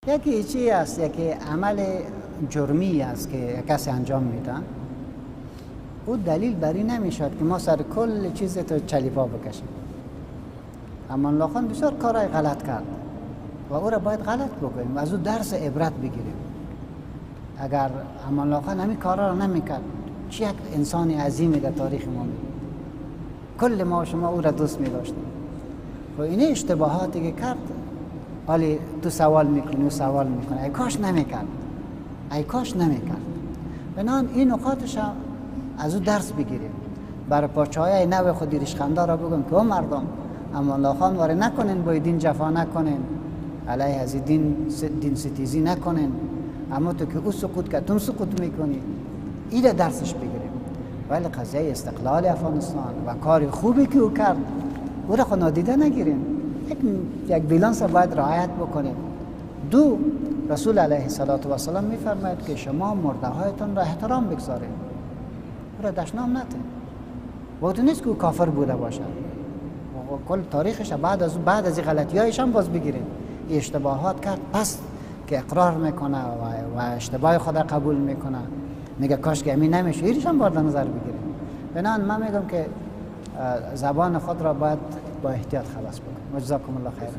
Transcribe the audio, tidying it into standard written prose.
یکی چی است؟ یکی عمل جرمی است که کسی انجام میده، او دلیل بر این نمیشد که ما سر کل چیز تو چلیپا بکشیم. امان الله خان بسیار کارهای غلط کرد و او را باید غلط بکنیم و از او درس عبرت بگیریم. اگر امان الله خان همین کارا را نمیکرد، چی یک انسان عظیمی در تاریخ ما می، کل ما و شما او را دوست می داشتیم. و این اشتباهاتی که کرد، ولی تو سوال میکنی و سوال میکنی، ای کاش نمیکرد، ای کاش نمیکرد. بنابراین این نقاطش از او درس بگیریم. برای پاچه نو خود ریشخنده را بگم که او مردم امان الله خان واره نکنین، با دین جفا نکنین، علیه از دین ستیزی نکنین، اما تو که او سقوط کرد تو سقوط میکنی. این درسش بگیریم. ولی قضیه استقلال افغانستان و کار خوبی که او کرد، او را خود نادیده نگیریم. یک بیلانس باید رعایت بکنیم. دو، رسول علیه الصلاة والسلام میفرماید که شما مرده هایتان را احترام بگذارید، او را دشنام نتین. و نیست که او کافر بوده باشد. کل تاریخش بعد از غلطی هم باز بگیریم. اشتباهات کرد، پس که اقرار میکنه و اشتباه خود قبول میکنه، میگه کاش که امین نمیشه، ایرش هم باید نظر بگیریم. بنابراین من میگم که زبان خود را باید با احتیاط خلاص بکنیم. جزاکم الله خیر.